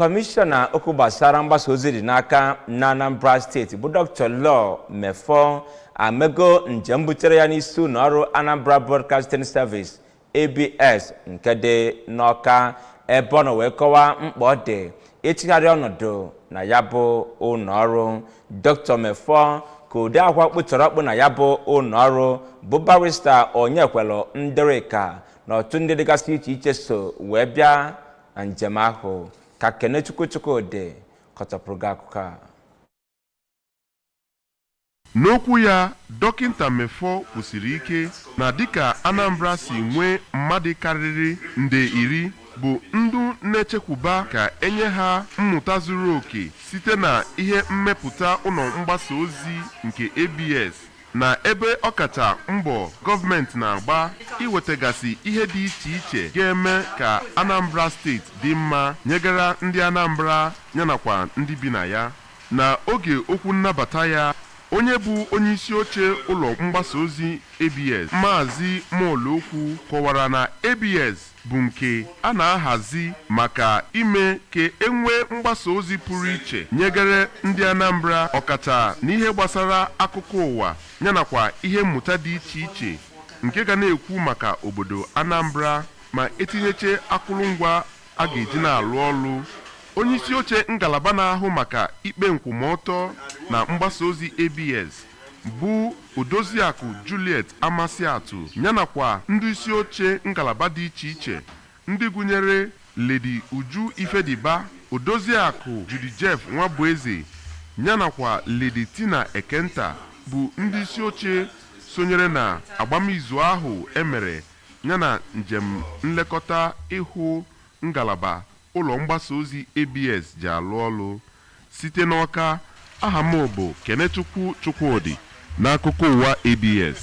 Kọmishọna okwu gbasara mgbasa ozi dị n'aka na Anambra Steeti bụ Dr. Law Mefor amego njem butere ya n'isi ụlọ ọrụ Anambra Broadcasting Service, ABS, nke dị n'Ọka, ebe ọ nọ wee kọwaa mkpa ọ dị ịchịgharị ọnọdụ na ya bụ ụlọ ọrụ. Dr. Mefor ka ode akwa kpụtọrọkpụ na ya bụ ụlọ ọrụ bụ Barrister Onyekwelu Ndịrịka na ọtụtụ ndị dịgasị iche iche so wee bịa na njem ahụ. Ka Kenechukwu Chukwudị kọtọpụrụ gị akụkọ a. N'okwu ya, Dọkịta Mefor kwusiri ike na dịka Anambra si nwee mmadụ karịrị nde 10 bụ ndụ na-echekwuba ka enye ha mmụta zuru oke site na ihe mmepụta ụlọ mgbasa ozi nke ABS, na ebe ọkacha mbọ gọọmenti na-agba iwetagasị ihe dị iche iche ga-eme ka Anambra Steeti dị mma nyegara ndị Anambra yanakwa ndị bi na ya. Na oge okwu nnabata ya, onye bụ onyeisi oche ụlọ mgbasa ozi ABS, Maazị Molokwu, kọwara na ABS bụ nke a na-ahazi maka ime ka enwee mgbasa ozi pụrụ iche nyegere ndị Anambra, ọkacha n'ihe gbasara akụkọ ụwa yanakwa ihe mmụta dị iche iche nke ga na-ekwu maka obodo Anambra, ma etinyeche akụrụngwa a ga-eji na-alụ ọrụ. Onyeisi oche ngalaba na-ahụ maka ikpe nkwụmọtọ na mgbasa ozi ABS bụ Odoziakụ Juliet Amasiatụ, yanakwa ndị isi oche ngalaba dị iche iche ndị gụnyere Lady Uju Ifediba, Odoziakụ Judy Jeff Nwabueze, yanakwa Lady Tina Ekenta, bụ ndị isi oche sonyere na agbamizu ahụ emere yana njem nlekọta ịhụ ngalaba ụlọ mgbasa ozi ABS ji alụ ọlụ. Site n'Ọka, aha m bụ Kenechukwu Chukwudị n'akụkọ ụwa ABS.